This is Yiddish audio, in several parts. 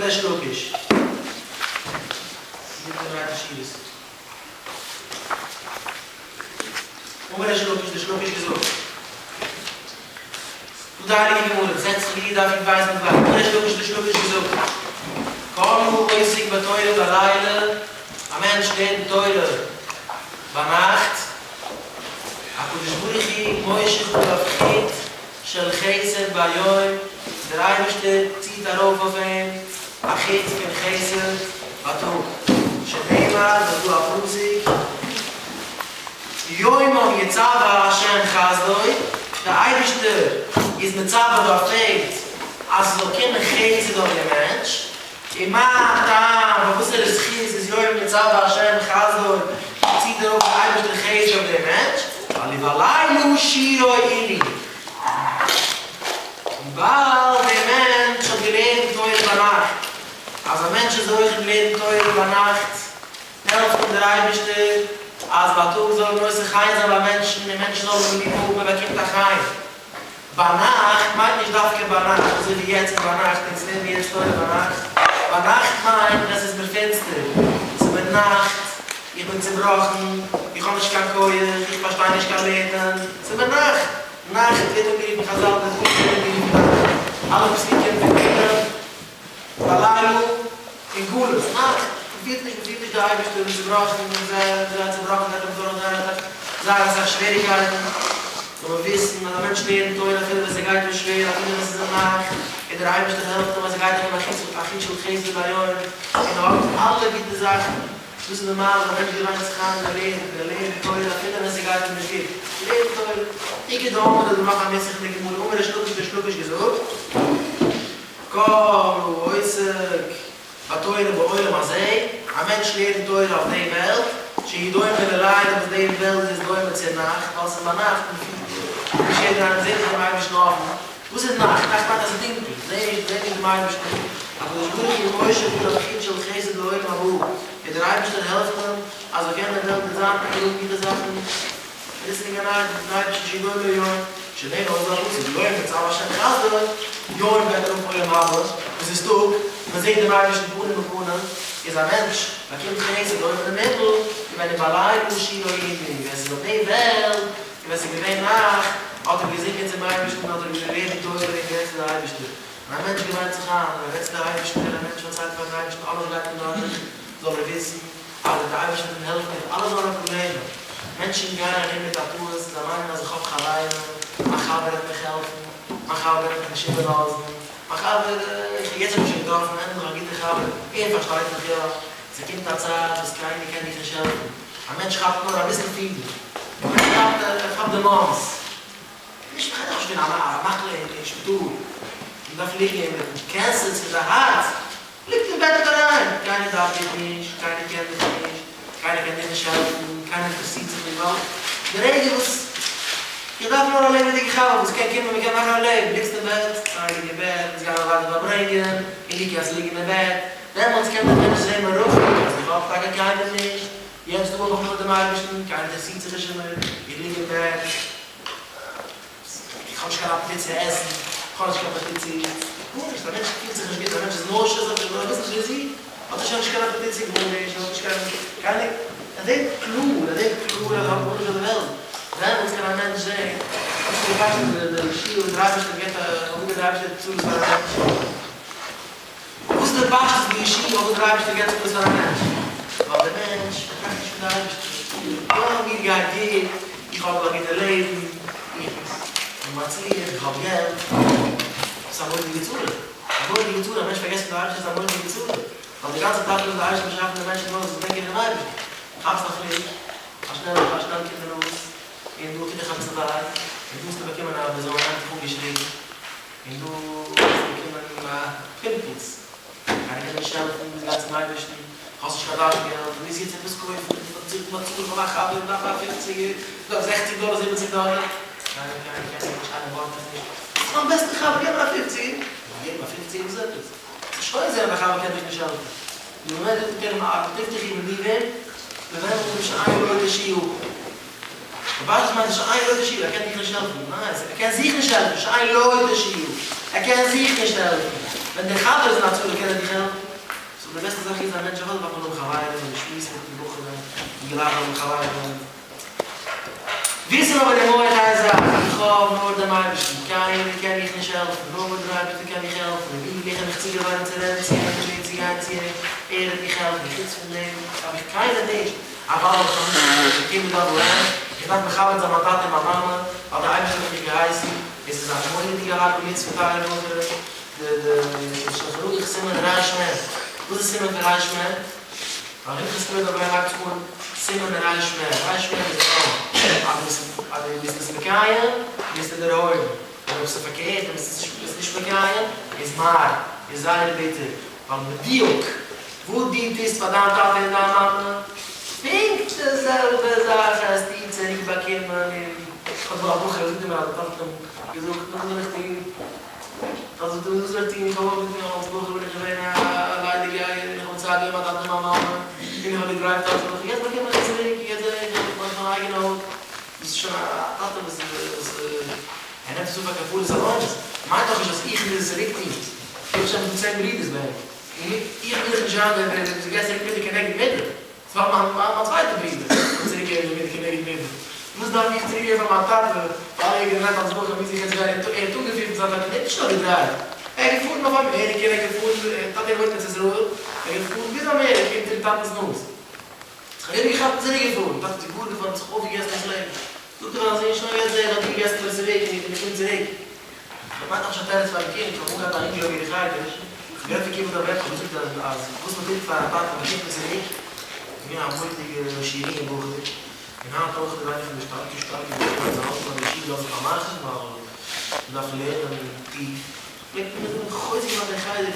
ריש לקיש. שורות. אמר ריש לקיש, ריש לקיש געזאגט. זאגט די הייליגע גמרא, מסכת חגיגה דף י"ב עמוד ב', אמר ריש לקיש, ריש לקיש געזאגט, כל העוסק בתורה בלילה, א מענטש לערנט תורה ביינאכט, הקדוש ברוך הוא מושך עליו חוט של חסד ביום, דער אייבערשטער ציט ארויף אויף אים א חוט פון חסד בייטאג, שנאמר, ס'איז דא א פסוק, יומם יצוה ה' חסדו, דער אייבערשטער איז מצוה באפעלט אז ס'זאל קומען חסד אויף דעם מענטש, ומה טעם, פארוואסערע זכות איז יומם יצוה ה' חסדו, ציט ארויף דער אייבערשטער חסד אויף דעם מענטש, ווייל ובלילה שירו עלי. וויבאלד דער מענטש האט געלערנט תורה ביינאכט, אז א מענטש איז זוכה לערנען תורה ביינאכט, העלפט אים דער אייבערשטער אז בייטאג זאל ער נושא חן זיין ביי מענטשן און מענטשן זאלן אים ליב האבן, ער באקומט א חן. ביינאכט מיינט נישט דווקא ביינאכט אזוי ווי יעצט איז ביינאכט, אונז לערנען מיר יעצט תורה ביינאכט. ביינאכט מיינט ווען ס'איז מיר פינסטער, ס'איז מיר נאכט, איך בין צובראכן, איך האב נישט קיין כח, איך פארשטיי נישט קיין לערנען, ס'איז מיר נאכט. נאכט ווערט אנגערופן חזל די תורה ווערט אנגערופן נאכט, אלע פסוקים פון תהילים בלילה אין גלות, נאכט, מ'פירט נישט מ'פירט נישט די אייבערשטער מ'איז צובראכן מ'איז זייער זייער צובראכן גייט מען דורך זייער אסאך זייער אסאך שוועריקייטן, זאל מען וויסן אז א מענטש לערנט תורה אפילו ווען ס'גייט אים שווער אפילו ווען ס'איז אים נאכט, און דער אייבערשטער העלפט אים אז ס'גייט אים א חוט של חסד ביום און ער האט אלע גוטע זאכן. דאס איז די מעלה ווען א מענטש געוויינט זיך איין און ער לערנט און ער לערנט תורה אפילו ווען ס'גייט אים נישט גוט, לערנט תורה. איכא דאמרי איז דא נאך א נוסח אין די גמרא, אמר ריש לקיש ריש לקיש געזאגט, כל העוסק בתורה בעולם הזה, א מענטש לערנט תורה אויף די וועלט, שהוא דומה ללילה וואס די וועלט איז דומה צו נאכט, ווייל ס'איז ביינאכט און מ'פירט נישט יעדער איינער זעט נישט דעם אייבערשטן אפן, וואס איז נאכט? נאכט מיינט אז ס'איז טונקל, זעה נישט, זעה נישט דעם אייבערשטן, הקדוש ברוך הוא מושך עליו חוט של חסד לעולם הבא, און דער אייבערשטער העלפט אים אז אויף יענער וועלט וועט זיין גענוג גוטע זאכן, דאס איז נישט קיין נייעס מיטן אייבערשטן שהוא דומה ליום, שנאמר אזוי א פסוק, יומם יצוה השם חסדו, יום גייט ארויף עולם הבא, וואס איז טאג, מען זעט דעם אייבערשטן פנים אל פנים, איז א מענטש באקומט חסד אויבן אין הימל, און ווען ובלילה שירו עמי, ווען ס'איז אויף די וועלט, און ווען ס'איז געווען נאכט, האט ער געזינגען צום אייבערשטן, האט ער געלערנט תורה און גערעדט צו די אייבערשטער. ווען א מענטש געוויינט זיך איין, און ער רעדט צו די אייבערשטער, און א מענטש פארציילט פארן אייבערשטן אלעס גייט אים דורך, זאל ער וויסן, אז דער אייבערשטער וועט אים העלפן מיט אלע זיינע פראבלעמען. מענטשן גייען ארום מיט א טעות, זיי מיינען אז איך האב חברים, מיין חבר וועט מיך העלפן, מיין חבר וועט מיך נישט איבערלאזן, מיין חבר, איך, יעצט האב איך שוין געטראפן ענדליך א גוטע חבר, ער פארשטייט מיך יא. ס'קומט א צייט וואס קיינער קען דיך נישט העלפן, א מענטש כאפט נאר אביסל פיבער, א מענטש כאפט ער כאפט די מאמפס, נישט מ'רעדט דאך נישט פון א מחלה אין שפיטאל, מ'דארף ליגן מיט קענסערס פון די הארץ, ליגט אין בעט אריין, קיינער דארף דיך נישט, קיינער קען דיך נישט, קיינער קען דיר נישט העלפן, קיינער אינטערעסירט זיך נישט, ווייל די רגע וואס איך דארף נאר א לעבעדיגע חבר וואס קען קומען מ'קען מאכן א לעבן, ליגסט אין בעט, א הייליגע בעט, אונז גיימער ווייטער פארברענגען, און דו קענסט ליגן אין בעט, דעמאלטס קען דער מענטש זען מרחוק אז איך האב טאקע קיינעם נישט, יעצט דא האב איך נאר דעם אייבערשטן, קיינער אינטערעסירט זיך נישט אין מיר, איך ליג אין בעט, איך האב נישט קיין אפעטיט צו עסן, איך האב נישט קיין אפעטיט צו גארנישט, א מענטש פילט זיך נישט גוט, א מענטש איז נאושעס, האט ער אביסל דיזי, האט ער שוין נישט קיין אפעטיט צו גארנישט, ער האט נישט קיין, קיינער, ער זעט קלאר, ער זעט קלאר אז ער האט גארנישט אויף די וועלט, דעמאלטס קען א מענטש זען, וואס איז די פשט פון די שיעור וואס דער אייבערשטער געבט א, וואס געבט דער אייבערשטער צרות פאר א מענטש? וואס איז די פשטות די ישועה פארוואס דער אייבערשטער געבט צרות פאר א מענטש? ווייל דער מענטש טראכט נישט פון די אייבערשטער, יא מיר גייט גוט, איך האב א גוטע לעבן, איך בין מצליח, איך האב געלט, ס'איז א מורא'דיגע צרה, א מורא'דיגע צרה, א מענטש פארגעסט פון די אייבערשטער איז א מורא'דיגע צרה, ווייל די גאנצע תכלית וואס די אייבערשטער האט באשאפן די מענטש איז נאר זאלסט דענקען פונעם אייבערשטן, כאפסט א פליג, א שנעלע א שנעל קומט די נאז, און דא טוט דיך אביסל וויי, און דא האסטו באקומען א בזיון, איינער האט דיך אנגעשריגן. און דא האסטו באקומען א פימפלס, קיינער קען דיר נישט העלפן, מוזט גיין צום אייבערשטן, האסט נישט קיין דאשן געלט, דו מוזט יעצט עפעס קויפן, מ'האט צוריק מ'האט צוריק פאר מיין חבר, מ'דארף א פופציגער, מ'דארף זעכציג דאלער זיבעציג דאלער, קיינער קיינער קען דיך נישט, קיינער בארגט דיך נישט, ביסט מיין בעסטע חבר, געב מיר א פופציגער, געב אים א פופציגער, וואס עפעס? זיך שוין זען אז דיין חבר קען דיך נישט העלפן, די מאמענט וואס דו קען אים א תבטחו מיט וועם, ווען שאין לו תשועה. בפשטות מיינט עס שאין לו תשועה, ער קען דיך נישט העלפן, ניין, ער קען זיך נישט העלפן, שאין לו תשועה, ער קען זיך נישט העלפן. ווען דער חבר איז אין א צרה קען ער דיך העלפן? סאו די בעסטע זאך איז א מענטש אוודאי דארף מען האבן חברים און שמועסן מיט די בחורים אינגעלייט האבן חברים. וויסן אבער אין מח איין זאך, איך האב נאר דעם אייבערשטן, קיינער קען מיך נישט העלפן, נאר דער אייבערשטער קען מיך העלפן, און ווי איך האב מיך צוגעוואוינט צו רעדן צו אים און צו גיין צו אים, ער וועט מיך העלפן, חוץ פון דעם האב איך קיינעם נישט, אוודאי האב איך א מצוה פון כיבוד אב ואם, איך דארף מכבד זיין מיין טאטע און מיין מאמע, ווייל דער אייבערשטער האט מיך געהייסן, עס איז א מורא'דיגע הארבע מצוה טייערע בחורים, די די שלחן ערוך סימן ר"מ, וואס איז סימן פון ר"מ? ווייל הלכות כיבוד אב ואם הייבט זיך אן סימן ר"מ, ר"מ איז דאן אז דו אז דו ביסט עס מקיים ביסטו דערהויבן, און אויב ס'איז פארקערט און ביסט עס נישט מקיים איז מר, איז זייער ביטער, ווייל בדיוק וואס דו טוסט פאר דיין טאטע און דיין מאמע, פונקט די זעלבע זאך העסטו צוריק באקומען, און כ'האב דא א בחור זאגט ער מיר אז די טאטע האט אים געזאגט נו וואס זאל איך טון? אז דו וואס זאל איך טון, איך האב אויפגעטון אלס בחור בין איך געווען א ליידיגייער און איך האב מצער געווען מיין טאטע און מיין מאמע און איך האב געדרייווט אלס בחור, יעצט באקום איך עס צוריק, יעצט זע איך איך האב מיין אייגענע הויז, דאס איז שוין א טאטע וואס וואס ער נעמט עס אן פאר כפרות עוונות, מיינט דאך נישט אז איך מוז עס צוריק טון, איך האב שוין צען ברידערס ביי אים, און איך וויל דאך נישט זיין דער וואס געבט צוריק מידה כנגד מידה. ס'וואלט מיין מיין צווייטע ברודער זאל צוריק געבן די מידה כנגד מידה. וואס דארף איך צוריק געבן פאר מיין טאטע פאר אלע יארן אלס בחור מוז איך יעצט גיין ער האט אנגעפירט מיט זיין טאטע ער האט נישט נאר געדרייווט ער איז געפארן אויף אמעריקע און ער איז געפארן טאטע געוואוינט אין ארץ ישראל ער איז געפארן ביז אמעריקע אונטערן טאטענס נאז זיך אריבער געכאפט און צוריק געפארן טאטע איז געוואר געווארן זיך אויפגעגעסן דאס לעבן זאגט ער פאר זיין זון שוין יעצט זעה איך האט געגעסן דער צוריק און איך קום צוריק איך מיין דאך נישט א תירוץ פארן קינד איך האב אנגעהאט א אינגל אויף ירוחם איך גערעדט פון כיבוד אב ואם איך האב געזאגט אז אז וואס מען טוט פאר א טאטע באקומט מען צוריק איז געווען א מורא'דיגע שיעורים בחור און היינט אויך איז איינער פון די שטארקע שטארקע בחורים וואס האלטן אז די ישיבה דארף זיך פארמאכן ווייל מען דארף לערנען טיף פלעגט מען מיר זאגן חוזק מאכן אין חדר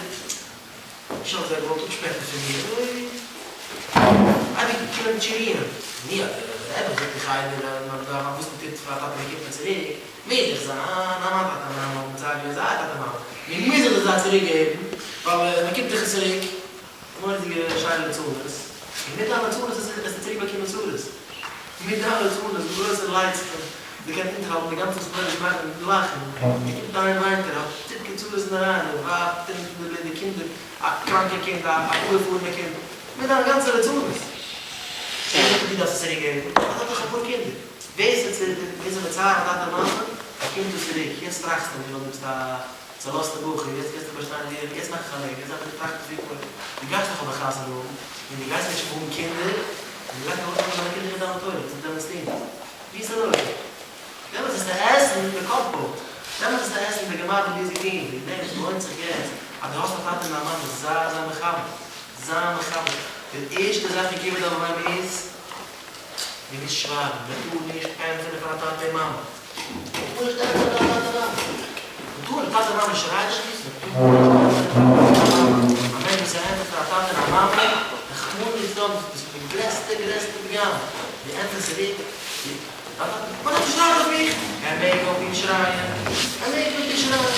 נישט אז ער האט געוואלט אפשפעטן פון מיר, אייביג געקומען מיט שיעורים, נו אז דער רבי זאגט אין חדר אז מען דארף וואס מען טוט פאר א טאטע באקומט מען צוריק, מוז איך זיין א מיין טאטע מאמע האבן מצער געווען זייער טאטע מאמע, נו מוז איך דאס זיי צוריק געבן, ווייל מען קומט דאך עס צוריק. מורא'דיגע שיינע ליצנות, און מיט דיינע ליצנות וועסטו צוריק באקומען צרות, מיט דיינע ליצנות, די גרויסע לייצים, די קען אונטערהאלטן די גאנצע ספרדיש מאכן מיט לאכן, ער קומט אהיים וויינט ער, האט טיפקע צרות אין די רייע, די ווייב טרינקט אין די בלוט, די קינדער, א קראנקע קינד, א אפגעפארענע קינד, מיט דיינע גאנצע ליצנות. ווער זאגט דו דארפסט עס צוריק געבן? האט דאך אפאר קינדער. ווער ס'איז מצער א טאטע מאמע, באקומט דאס צוריק, יעצט טראכסטו נישט ווייל דו ביסט א צעלאזטע בחור, יעצט קענסטו באשטיין ווי יעצט מאך איך א לעבן, יעצט דארף איך טראכטן פון פאר, דו גייסט נאך אבער חתונה האבן, און דו גייסט נישט האבן קינדער, און דו גייסט נאך אויפנעמען דיינע קינדער מיט דיינע תורה, וואס וועט דעמאלטס טון? ווי איז דער עולם? דעמאלטס וועסטו עסן די קאמפאוט, דעמאלטס וועסטו עסן די גמרא ווי דו האסט געטון, וועגן דעם עס לוינט זיך יעצט אז דו האסט א טאטע און א מאמע, זיי זיי מכבד, זיי מכבד, די ערשטע זאך פון כיבוד אב ואם איז, מען מוז שווייגן, מען טאר נישט ענטפערן פאר א טאטע און מאמע, מען טאר נישט ענטפערן פאר א טאטע און מאמע, מען טאר נישט, טאטע מאמע שרייט אויף דיך, מען טאר נישט ענטפערן פאר א טאטע און א מאמע, א מענטש וואס ער ענטפערט פאר א טאטע און א מאמע, רחמנא ליצלן, דאס איז די גרעסטע גרעסטע פגם, דו ענטפערסט צוריק, די טאטע מאמע שרייט אויף מיך, ער מעג אויף דיר שרייען, ער מעג אויף דיר שרייען,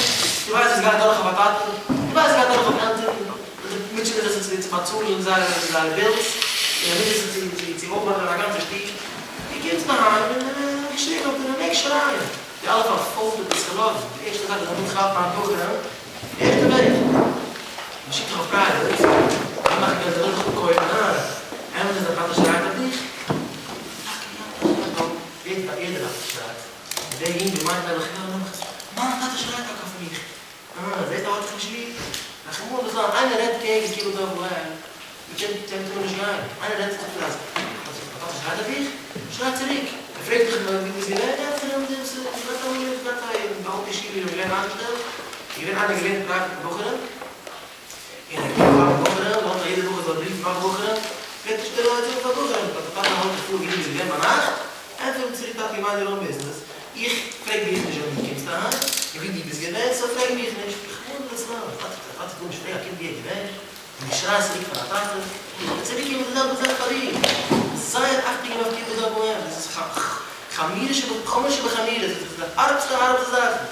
דו ווייסט וואס גייט דורך אויף א טאטע, דו ווייסט וואס גייט דורך אויף עלטערן, זיי מוטשענען זיך צו באצאלן זייערע בילס, און זיי מוטשען זיך צו אויפמאכן א גאנצע שטוב, דו קומסט אהיים און געשריגן אויף דיר, מעג שרייען, די אלע פארפוילטע פסיכאלאגן, די ערשטע זאך וואס זיי כאפן אן בחורים, די ערשטע וועג, מען שיקט דיך אויף פרייוועט, זיי מאכן געלט, זיי ווילן דיך אפקויפן, אה, אמת אז דיין טאטע שרייט אויף דיך? טאקע יא, טאקע יא, ווייל יעדער טאטע שרייט, און דער יונגל מיינט נעבעך יא, מיין טאטע שרייט טאקע אויף מיך, אה, זעסט ער האט דיך נישט ליב. רחמנא ליצלן, איינער רעדט קעגן כיבוד אב ואם, מ'קען צו אים טאר נישט גיין. איינער רעדט צו דיר אז א טאטע שרייט אויף דיך, שריי צוריק. ער פרעגט דיך ווי ביסט געווען, ענטפער אים דאס איז געווען א מינוט געווען א אין די אלטע ישיבה ווי מ'איז געווען איינגעשטעלט, איז געווען איינער געווען פרייוועט מיט בחורים, און ער קומט פאר בחורים, לאזט א יעדע בחור זאל רופן נאך בחורים, פרעגט נישט דער זאגט פאר בחורים, אז די טאטע האלט דיך פאר ווי דו ביסט געווען ביינאכט, ענטפער אים צוריק טאטי מיינד יור אוין ביזנעס, איך פרעג דיך נישט ווען דו קומסט אהיים און ווי דו ביסט געווען, סאו פרעג מיך נישט, רחמנא לצלן, טאטי טאטי טאר נישט פרעגן א קינד ווי ער איז געווען, און דו שרייסט צוריק פאר א טאטע, וועט צוריק קומען די זעלבע זאך פאר דיר, זייער אכטונג געבן אויף כיבוד אב ואם, דאס איז חמור שבחמור שבחמורות, דאס איז די הארבסטע הארבסטע זאכן.